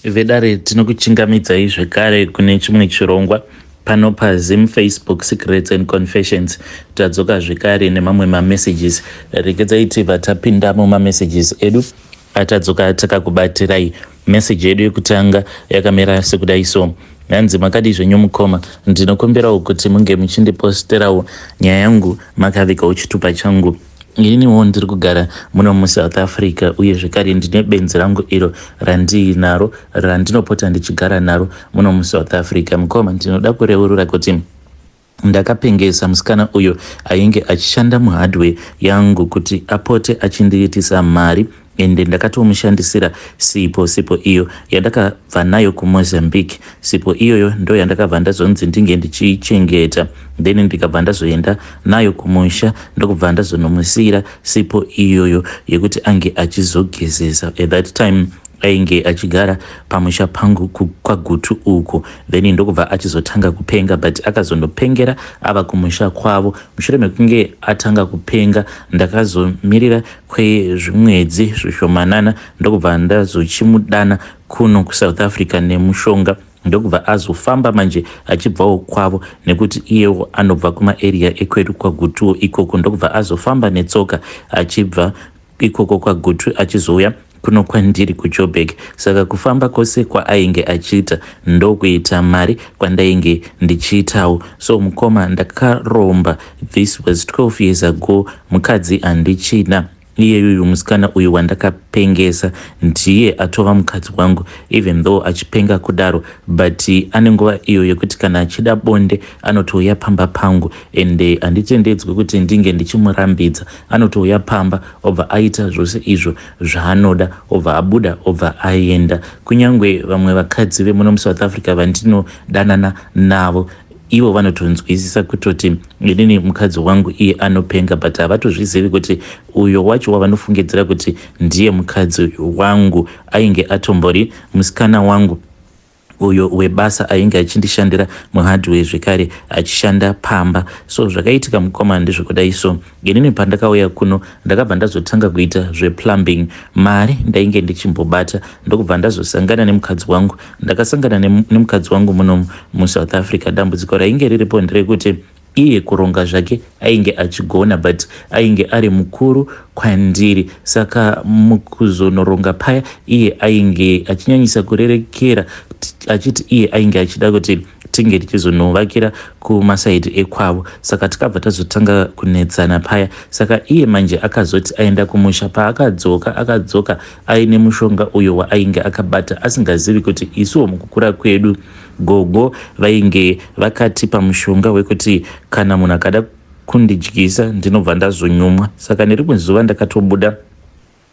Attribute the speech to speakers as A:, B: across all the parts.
A: Vedare tinokuchingamidzai zvekare kune chimwe chirongwa pano paZim Facebook Secrets and Confessions. Tadzoka zvekare nemamwe mamessages. Regedzai tibva tapinda mumamessages edu atadzoka takakubatirai. Message yedu yekutanga yakamira sekudai so. Hanzi makadii zvenyu mukoma, ndinokumbirawo kuti munge muchindiposterawo nyaya yangu makavigawo chitupa changu. Ininiwo ndiri kugara muno muSouth Africa uye zvekare ndine benzi rangu iro randiinaro randinopota ndichigara naro muno muSouth Africa. Mukoma, ndinoda kureurura kuti ndakapengesa musikana uyo ainge achishanda muhardware yangu kuti apote achindiitisa mari ende ndakatomushandisira sipo, sipo iyo yandakabva nayo kuMozambique. Sipo iyoyo ndo yandakabva ndazonzi ndinge ndichiichengeta, then ndikabva ndazoenda nayo kumusha ndokubva ndazonomusiyira sipo iyoyo yekuti ange achizogezesa. At that time ainge achigara pamusha pangu kwaGutu uko, then ndokubva achizotanga kupenga, but akazondopengera ava kumusha kwavo. Mushure mekunge atanga kupenga, ndakazomirira kwezvimwedzi zvishomanana ndokubva ndazochimudana kuno kuSouth Africa nemushonga, ndokubva azofamba manje achibvawo kwavo nekuti iyewo anobva kumaarea ekwedu kwaGutuwo ikoko, ndokubva azofamba netsoka achibva ikoko kwaGutu achizouya kuno kwandiri kuJoburg. Saka kufamba kwose kwaainge achiita ndokuita mari kwandainge ndichiitawo. So mukoma, ndakaromba. This was 12 years ago. Mukadzi handichina. Iyeyuyu musikana uyu wandakapengesa ndiye atova mukadzi wangu, even though achipenga kudaro, but ane nguva iyo yekuti kana achida bonde anotouya pamba pangu, ende handitendedzwi kuti ndinge ndichimurambidza. Anotouya pamba, obva aita zvose izvo zvaanoda, obva abuda, obva aenda. Kunyange vamwe vakadzi vemuno muSouth Africa vandinodanana navo, ivo vanotonzwisisa kutoti inini mukadzi wangu iye anopenga, but havatozvizivi kuti uyo wacho wavanofungidzira kuti ndiye mukadzi wangu ainge atombori musikana wangu uyo webasa ainge achindishandira muhardware, zvekare achishanda pamba. So zvakaitika mukoma ndezvekudai so. Inini pandakauya kuno ndakabva ndazotanga kuita zveplumbing. Mari ndainge ndichimbobata, ndokubva ndazosangana nemukadzi wangu. Ndakasangana nemukadzi wangu muno muSouth Africa. Dambudziko rainge riripo nderekuti iye kuronga zvake ainge achigona, but ainge ari mukuru kwandiri. Saka mukuzonoronga paya, iye ainge achinyanyisa kurerekera achiti iye ainge achida kuti tinge tichizonovakira kumasaidi ekwavo. Saka tikabva tazotanga kunetsana paya. Saka iye manje akazoti aenda kumusha, paakadzoka akadzoka aine mushonga uyo waainge akabata, asingazivi kuti isuwo mukukura kwedu gogo vainge vakatipa mushonga wekuti kana munhu akada kundidyisa ndinobva ndazonyumwa. Saka nerimwe zuva ndakatobuda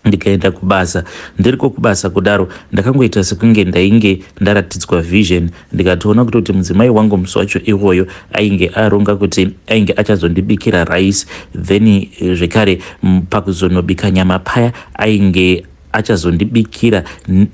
A: ndikaenda kubasa. Ndiriko kubasa kudaro, ndakangoita sekunge ndainge ndaratidzwa vision, ndikatoona kutoti mudzimai wangu musi wacho iwoyo ainge aronga kuti ainge achazondibikira rice, then zvekare pakuzonobika nyama paya ainge achazondibikira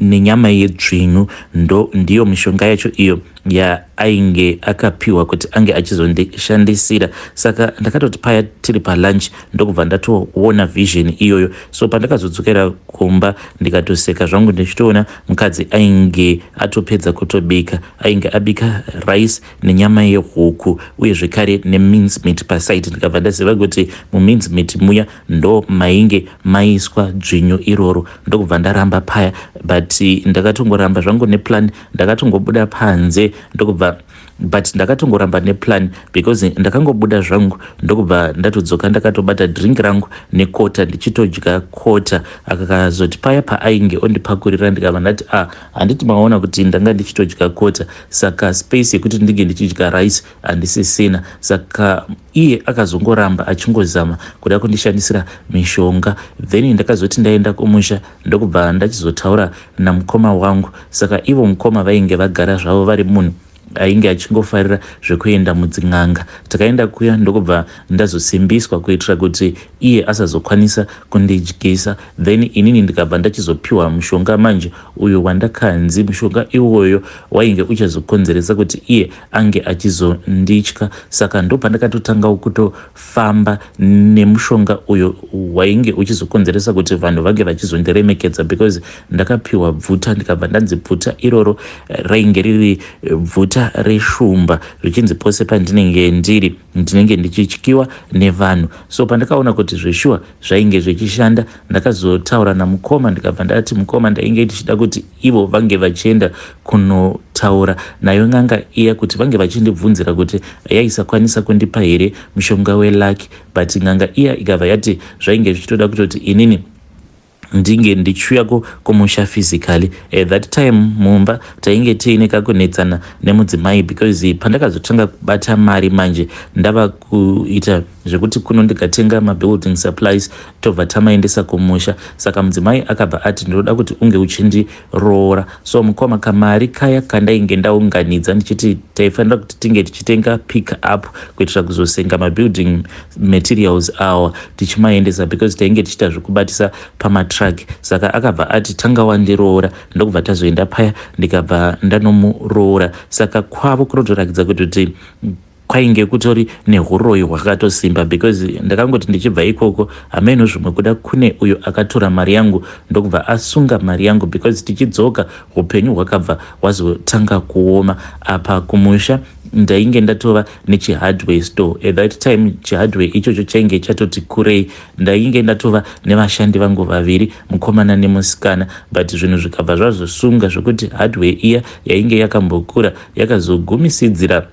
A: nenyama yedzvinyu. Ndo ndiyo mishonga yacho iyo yaainge akapiwa kuti ange achizondishandisira. Saka ndakatoti paya tiri palunch ndokubva ndatoona vision iyoyo. So pandakazodzokera kumba ndikatoseka zvangu ndichitoona mukadzi ainge atopedza kutobika. Ainge abika rice nenyama yehuku uye zvekare nemince meat paside. Ndikabva ndaziva kuti mumince meat muya ndo mainge maiswa dzvinyu iroro. Ndokubva ndaramba paya, but ndakatongoramba zvangu neplan. Ndakatongobuda panze ndokubva, but ndakatongoramba neplan because ndakangobuda zvangu ndokubva ndatodzoka ndakatobata drink rangu nekota, ndichitodya kota. Akazoti paya paainge ondipakurira, ndikabva ndati, "A ah, handiti maona kuti ndanga ndichitodya kota, saka space yekuti ndinge ndichidya rice handisisina." Saka iye akazongoramba achingozama kuda kundishandisira mishonga. Then ndakazoti ndaenda kumusha ndokubva ndachizotaura namukoma wangu. Saka ivo mukoma vainge vagara zvavo vari munhu Ainge achingofarira zvekuenda mudzin'anga. Takaenda kuya ndokubva ndazosimbiswa kuitira kuti iye asazokwanisa kundidyisa. Then inini ndikabva ndachizopiwa mushonga manje uyo wandakanzi mushonga iwoyo wainge uchazokonzeresa kuti iye ange achizonditya. Saka ndopandakatotangawo kutofamba nemushonga uyo wainge uchizokonzeresa kuti vanhu vange vachizondiremekedza, because ndakapiwa bvuta, ndikabva ndanzi bvuta iroro rainge riri bvuta reshumba, zvichinzi pose pandinenge ndiri ndinenge ndichityiwa nevanhu. So pandakaona kuti zveshuwa zvainge zvichishanda, ndakazotaura namukoma, ndikabva ndati, "Mukoma, ndainge ndichida kuti ivo vange vachienda kunotaura nayo n'anga iya kuti vange vachindibvunzira kuti yaisakwanisa kundipa here mushonga weluck." But n'anga iya ikabva yati zvainge zvichitoda kutoti inini ndinge ndichiuyako kumusha physically. At that time mumba tainge tiine kakunetsana nemudzimai, because pandakazotanga kubata mari manje, ndava kuita zvekuti kuno ndikatenga mabuilding supplies, tobva tamaendesa kumusha. Saka mudzimai akabva ati, "Ndinoda kuti unge uchindiroora." So mukoma, kamari kaya kandainge ndaunganidza ndichiti taifanira kuti tinge tichitenga pick up kuitira kuzosenga mabuilding materials awa tichimaendesa, because tainge tichiita zvekubatisa pamatruck. Saka akabva ati, "Tanga wandiroora." Ndokubva tazoenda paya, ndikabva ndanomuroora. Saka kwavo kunotorakidza kuti kwainge kutori neuroyi hwakatosimba, because ndakangoti ndichibva ikoko, hameno zvimwe kuda kune uyo akatora mari yangu, ndokubva asunga mari yangu, because tichidzoka upenyu hwakabva hwazotanga kuoma. Apa kumusha ndainge ndatova nechihardware store. At that time chihardware ichocho chainge chatoti kurei. Ndainge ndatova nevashandi vangu vaviri, mukomana nemusikana, but zvinhu zvikabva zvazosunga zvokuti hardware iya yainge yakambokura yakazogumisidzira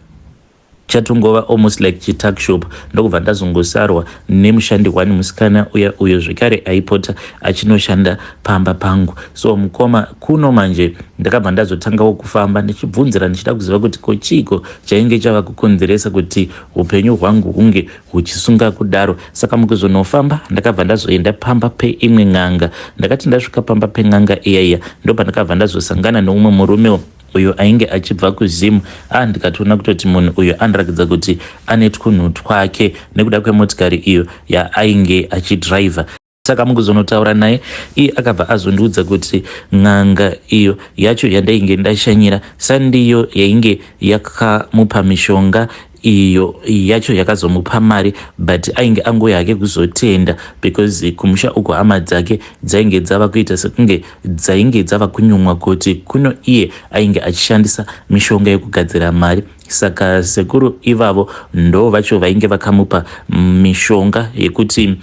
A: chatongova almost like chituckshop. Ndokubva ndazongosarwa nemushandi one, musikana uya uyo zvekare aipota achinoshanda pamba pangu. So mukoma, kuno manje ndakabva ndazotangawo kufamba ndichibvunzira, ndichida kuziva kuti ko chiiko chainge chava kukonzeresa kuti upenyu hwangu hunge huchisunga kudaro. Saka mukuzonofamba ndakabva ndazoenda pamba peimwe n'anga. Ndakati ndasvika pamba pen'anga iya iya, ndopandakabva ndazosangana neumwe murume uyo ainge achibva kuZimu. A, ndikatoona kutoti munhu uyo anoratidza kuti ane twunhu twake nekuda kwemotikari iyo yaainge achidhiraivha. Saka mukuzonotaura naye, iye akabva azondiudza kuti n'anga iyo yacho yandainge ndashanyira sandiyo yainge yakamupa mishonga iyo yacho yakazomupa mari, but ainge angouya hake kuzotenda because kumusha uko hama dzake dzainge dzava kuita sekunge dzainge dzava kunyumwa kuti kuno iye ainge achishandisa mishonga yekugadzira mari. Saka sekuru ivavo ndo vacho vainge vakamupa mishonga yekuti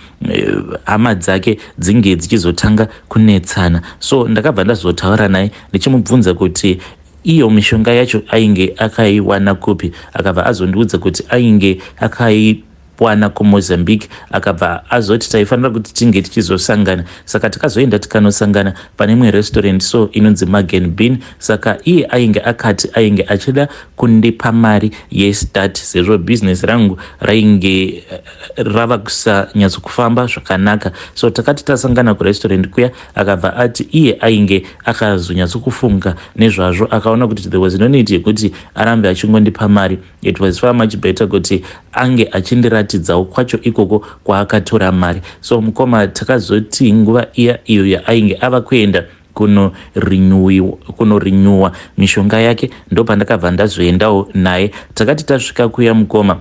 A: hama dzake dzinge dzichizotanga kunetsana. So ndakabva ndazotaura naye ndichimubvunza kuti iyo mishonga yacho ainge akaiwana kupi. Akabva azondiudza kuti ainge akaiwana kuMozambique. Akabva azoti taifanira kuti tinge tichizosangana. Saka takazoenda tikanosangana pane imwe restaurant so inonzi Magen Bean. Saka iye ainge akati ainge achida kundipa mari yestart, sezvo bhizinesi rangu rainge rava kusanyatsokufamba zvakanaka. So takati tasangana kurestaurant kuya, akabva ati iye ainge akazonyatsokufunga nezvazvo, akaona kuti there was no need yekuti arambe achingondipa mari. It was far much better kuti ange achindiratidzawo kwacho ikoko kwaakatora mari. So mukoma, takazoti nguva iya iyo yaainge ava kuenda kunorinyuwa mishonga yake, ndopandakabva ndazoendawo naye. Takati tasvika kuya, mukoma,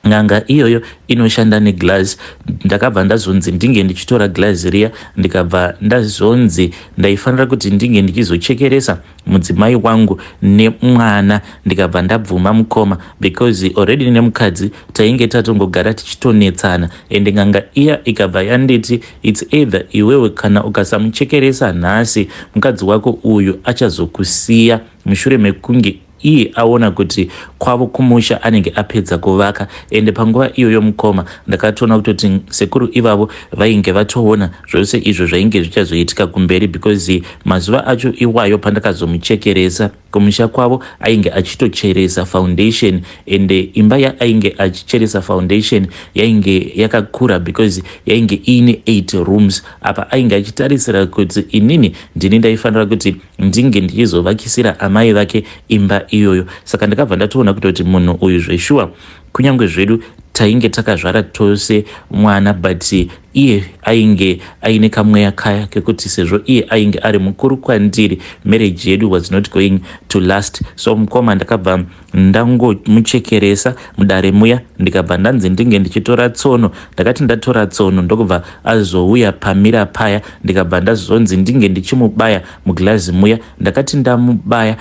A: n'anga iyoyo inoshanda neglass. Ndakabva ndazonzi ndinge ndichitora glass riya, ndikabva ndazonzi ndaifanira kuti ndinge ndichizochekeresa mudzimai wangu nemwana. Ndikabva ndabvuma, mukoma, because already nemukadzi tainge tatongogara tichitonetsana. Ende n'anga iya ikabva yanditi, "It's either iwewe kana ukasamuchekeresa nhasi, mukadzi wako uyu achazokusiya mushure mekunge iye aona kuti kwavo kumusha anenge apedza kuvaka." Ende panguva iyoyo, mukoma, ndakatoona kutoti sekuru ivavo vainge vatoona zvose izvo zvainge zvichazoitika kumberi, because mazuva acho iwayo pandakazomuchekeresa Kumusha kwavo ainge achitocheresa foundation, ende imba yaainge achicheresa foundation yainge yakakura because yainge iine 8 rooms. Apa ainge achitarisira kuti inini ndini ndaifanira kuti ndinge ndichizovakisira amai vake imba iyoyo. Saka ndakabva ndatoona kutoti munhu uyu zveshuwa, kunyange zvedu tainge takazvara tose mwana, but iye ainge aine kamweya kaya kekuti sezvo iye ainge ari mukuru kwandiri, marriage yedu was not going to last. So mukoma, ndakabva ndangomuchekeresa mudare muya, ndikabva ndanzi ndinge ndichitora tsono. Ndakati ndatora tsono, ndokubva azouya pamira paya, ndikabva ndazonzi ndinge ndichimubaya muglazi muya. Ndakati ndamubaya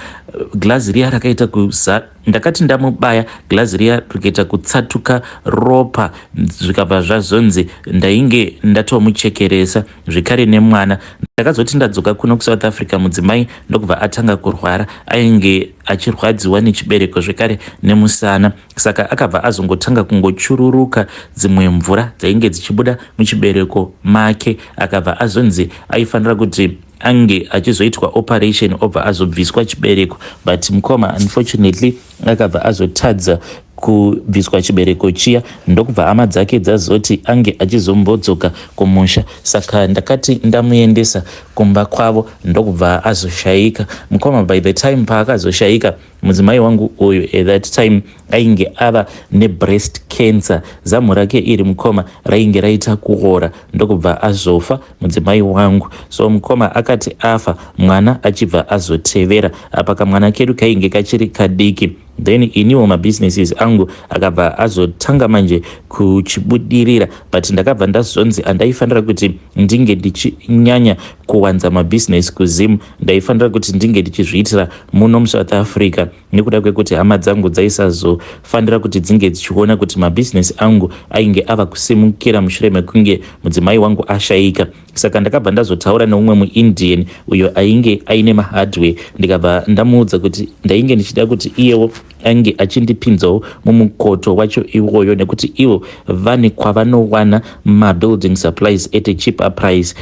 A: glazi riya rakaita kuza, ndakati ndamubaya glazi riya rikaita kutsatuka ropa, zvikabva zvazonzi ndainge ndatomuchekeresa zvekare nemwana. Ndakazoti ndadzoka kuno kuSouth Africa, mudzimai ndokubva atanga kurwara. Ainge achirwadziwa nechibereko zvekare nemusana, saka akabva azongotanga kungochururuka dzimwe mvura dzainge dzichibuda muchibereko make. Akabva azonzi aifanira kuti ange achizoitwa operation, obva azobviswa chibereko. But mukoma, unfortunately akabva azotadza kubviswa chibereko chiya, ndokubva hama dzake dzazoti ange achizombodzoka kumusha. Saka ndakati ndamuendesa kumba kwavo, ndokubva azoshayika. Mukoma, by the time paakazoshayika mudzimai wangu uyu, at that time ainge ava nebreast cancer. Zamu rake iri, mukoma, rainge raita kuora, ndokubva azofa mudzimai wangu. So mukoma, akati afa, mwana achibva azotevera. Apa kamwana kedu kainge kachiri kadiki. Then iniwo mabusinesses angu akabva azotanga manje kuchibudirira, but ndakabva ndazonzi handaifanira kuti ndinge ndichinyanya kuwanza mabhizinesi kuZim, ndaifanira kuti ndinge ndichizviitira muno muSouth Africa, nekuda kwekuti hama dzangu dzaisazofanira kuti dzinge dzichiona kuti mabhizinesi angu ainge ava kusimukira mushure mekunge mudzimai wangu ashayika. Saka ndakabva ndazotaura neumwe muIndian uyo ainge aine mahardware, ndikabva ndamuudza kuti ndainge ndichida kuti iyewo ange achindipinzawo mumukoto wacho iwoyo, nekuti ivo vane kwavanowana mabuilding supplies at a cheaper price.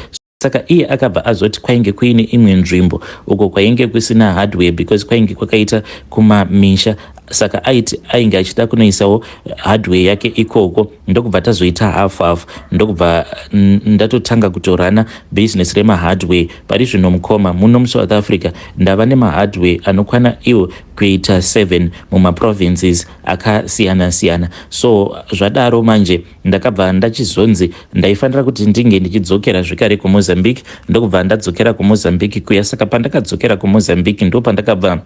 A: Saka iye akabva azoti kwainge kuine imwe nzvimbo uko kwainge kusina hardware because kwainge kwakaita kumamisha, saka aiti ainge achida kunoisawo hardware yake ikoko. Ndokubva tazoita half half, ndokubva ndatotanga kutorana business remahardware. Pari zvino mukoma, muno muSouth Africa ndava nemahardware anokwana iwo kuita 7 mumaprovinces akasiyana-siyana. So zvadaro manje, ndakabva ndachizonzi ndaifanira kuti ndinge ndichidzokera zvekare kuMozambique, ndokubva ndadzokera kuMozambique kuya. Saka pandakadzokera kuMozambique, ndo pandakabva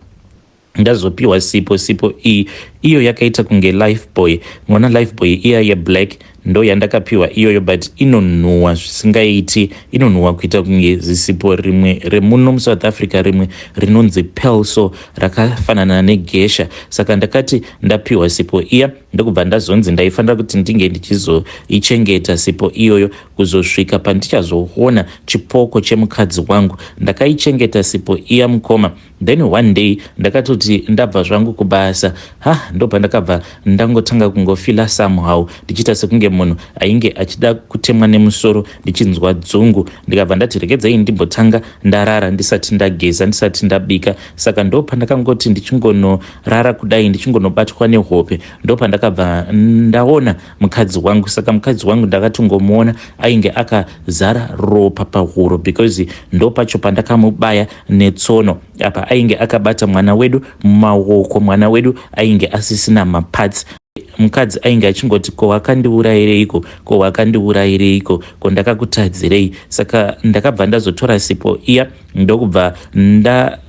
A: ndazopiwa sipo. Sipo iyi iyo yakaita kunge Lifebuoy. Mona Lifebuoy iya yeblack, ndo yandakapiwa iyoyo, but inonhuhwa zvisingaiti. Inonhuhwa kuita kunge zisipo rimwe remuno muSouth Africa, rimwe rinonzi Pelso, rakafanana negesha. Saka ndakati ndapiwa sipo iya, ndokubva ndazonzi ndaifanira kuti ndinge ndichizoichengeta sipo iyoyo kuzosvika pandichazoona chipoko chemukadzi wangu. Ndakaichengeta sipo iya mukoma. Then one day ndakatoti ndabva zvangu kubasa, ha, ndopandakabva ndangotanga kungofila somehow, ndichiita sekunge munhu ainge achida kutemwa nemusoro, ndichinzwa dzungu. Ndikabva ndati regedzai ndimbotanga ndarara ndisati ndageza, ndisati ndabika. Saka ndopandakangoti ndichingonorara kudai, ndichingonobatwa nehope, ndopandakabva ndaona mukadzi wangu. Saka mukadzi wangu ndakatongomuona ainge akazara ropa pahuro, because ndopacho pandakamubaya netsono. Apa ainge akabata mwana wedu mumaoko, mwana wedu ainge asisina maparts. Mukadzi ainge achingoti, "Ko wakandiurayireiko? Ko wakandiurayireiko? Ko ndakakutadzirei?" Saka ndakabva ndazotora sipo iya, ndokubva nda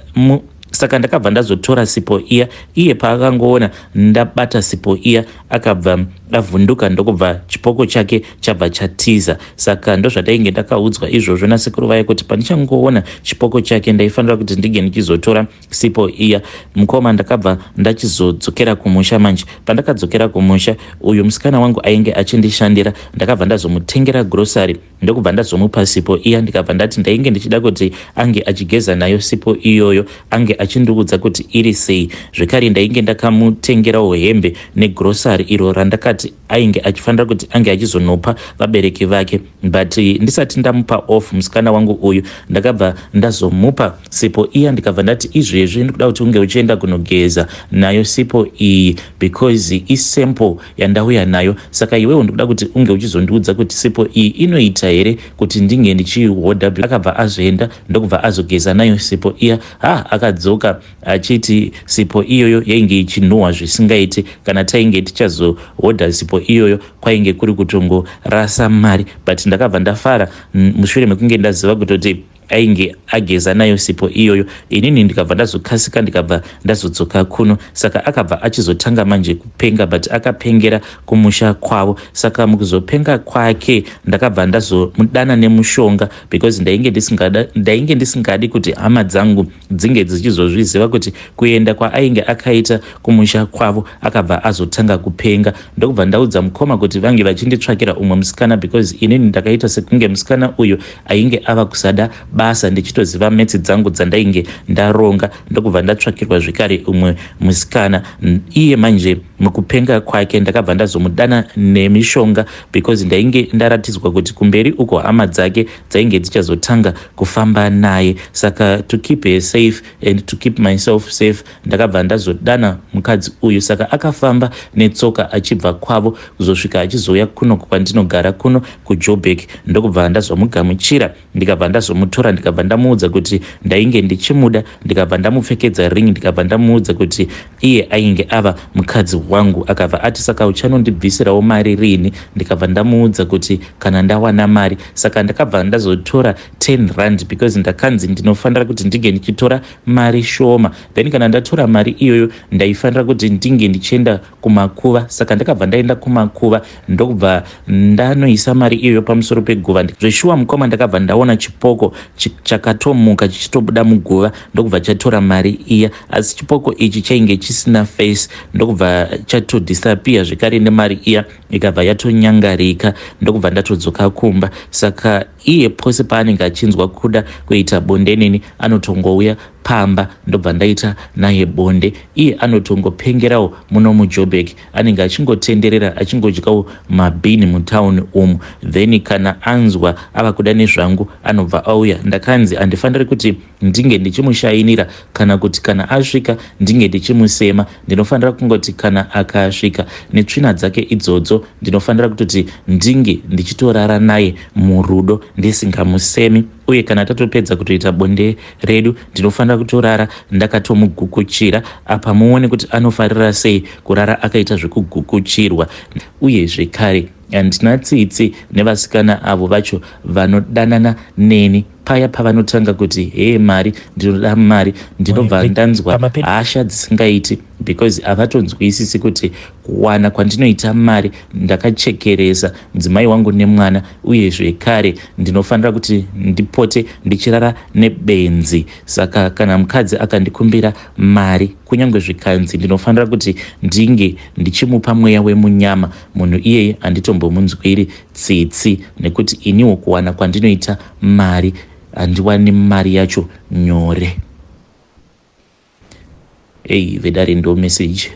A: saka ndakabva ndazotora sipo iya. Iye paakangoona ndabata sipo iya, akabva avhunduka, ndokubva chipoko chake chabva chatiza. Saka ndozvatainge ndakaudzwa izvozvo nasekuru vaya, kuti pandichangoona chipoko chake ndaifanira kuti ndinge ndichizotora sipo iya. Mukoma, ndakabva ndachizodzokera kumusha manje. Pandakadzokera kumusha, uyu musikana wangu ainge achindishandira, ndakabva ndazomutengera grocery, ndokubva ndazomupa sipo iya. Ndikabva ndati ndainge ndichida kuti ange achigeza nayo sipo iyoyo, ange achindiudza kuti iri sei. Zvekare ndainge ndakamutengerawo hembe negrocery iro randakati ainge achifanira kuti ange achizonopa vabereki vake, but ndisati ndamupa off musikana wangu uyu, ndakabva ndazomupa sipo iya, ndikabva ndati, "Izvezvi ndikuda kuti unge uchienda kunogeza nayo sipo iyi because isample yandauya nayo. Saka iwewo ndikuda kuti unge uchizondiudza kuti sipo iyi inoita here kuti ndinge ndichihodha." Akabva azoenda, ndokubva azogeza nayo sipo iya. Ha, akadzoka achiti sipo iyoyo yainge ichinhuhwa zvisingaiti. Kana tainge tichazohodha sipo iyoyo, kwainge kuri kutongorasa mari. But ndakabva ndafara mushure mekunge ndaziva kutoti ainge ageza nayo sipo iyoyo. Inini ndikabva ndazokasika, ndikabva ndazodzoka kuno. Saka akabva achizotanga manje kupenga, but akapengera kumusha kwavo. Saka mukuzopenga kwake, ndakabva ndazomudana nemushonga because ndainge ndisingadi kuti hama dzangu dzinge dzichizozviziva kuti kuenda kwaainge akaita kumusha kwavo akabva azotanga kupenga. Ndokubva ndaudza mukoma kuti vange vachinditsvakira umwe musikana because inini ndakaita sekunge musikana uyu ainge ava kusada basa, ndichitoziva maths dzangu dzandainge ndaronga. Ndokubva ndatsvakirwa zvekare umwe musikana. Iye manje mukupenga kwake, ndakabva ndazomudana nemishonga because ndainge ndaratidzwa kuti kumberi uko hama dzake dzainge dzichazotanga kufamba naye. Saka to keep her safe and to keep myself safe, ndakabva ndazodana mukadzi uyu. Saka akafamba netsoka achibva kwavo kuzosvika achizouya kuno kwandinogara kuno kuJoburg. Ndokubva ndazomugamuchira, ndikabva ndazomutora, ndikabva ndamuudza kuti ndainge ndichimuda, ndikabva ndamupfekedza ring, ndikabva ndamuudza kuti iye ainge ava mukadzi wangu. Akabva ati, "Saka uchanondibvisirawo mari rini?" Ndikabva ndamuudza kuti kana ndawana mari. Saka ndakabva ndazotora 10 rand because ndakanzi ndinofanira kuti ndinge ndichitora mari shoma. Then kana ndatora mari iyoyo, ndaifanira kuti ndinge ndichienda kumakuva. Saka ndakabva ndaenda kumakuva, ndokubva ndanoisa mari iyoyo pamusoro peguva. Zveshuwa mukoma, ndakabva ndaona chipoko chakatomuka chichitobuda muguva, ndokubva chatora mari iya. Asi chipoko ichi chainge chisina face, ndokubva chatodisappear zvekare nemari iya, ikabva yatonyangarika. Ndokubva ndatodzoka kumba. Saka iye pose paanenge achinzwa kuda kuita bonde neni, anotongouya pamba, ndobva ndaita naye bonde. Iye anotongopengerawo muno muJoburg, anenge achingotenderera achingodyawo mabhini mutauni umu. Then kana anzwa ava kuda nezvangu, anobva auya. Ndakanzi handifaniri kuti ndinge ndichimushayinira kana kuti kana asvika ndinge ndichimusema. Ndinofanira kungoti kana akasvika netsvina dzake idzodzo, ndinofanira kutoti ndinge ndichitorara naye murudo ndisingamusemi. Uye kana tatopedza kutoita bonde redu, ndinofanira kutorara ndakatomugukuchira. Apa muone kuti anofarira sei kurara akaita zvekugukuchirwa. Uye zvekare handina tsitsi nevasikana avo vacho vanodanana neni. Paya pavanotanga kuti, "Hee, mari, ndinoda mari," ndinobva ndanzwa hasha dzisingaiti because havatonzwisisi kuti kuwana kwandinoita mari ndakachekeresa mudzimai wangu nemwana. Uye zvekare ndinofanira kuti ndipote ndichirara nebenzi. Saka kana mukadzi akandikumbira mari, kunyange zvikanzi ndinofanira kuti ndinge ndichimupa mweya wemunyama, munhu iyeye handitombomunzwiri tsitsi nekuti iniwo kuwana kwandinoita mari, handiwani mari yacho nyore. Ei vedare, ndo meseji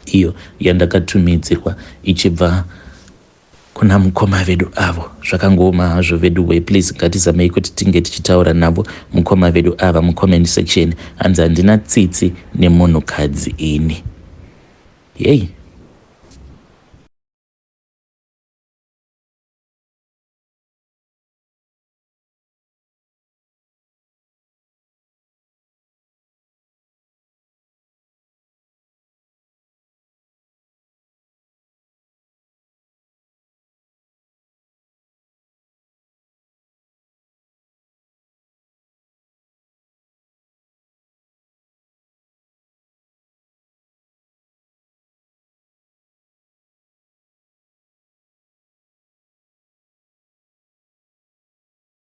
A: iyo yandakatumidzirwa ichibva kuna mukoma vedu avo. Zvakangooma hazvo vedu we. Please, ngatizamei kuti tinge tichitaura navo mukoma vedu ava mucomment section. Hanzi, "Handina tsitsi nemunhukadzi ini." Hei.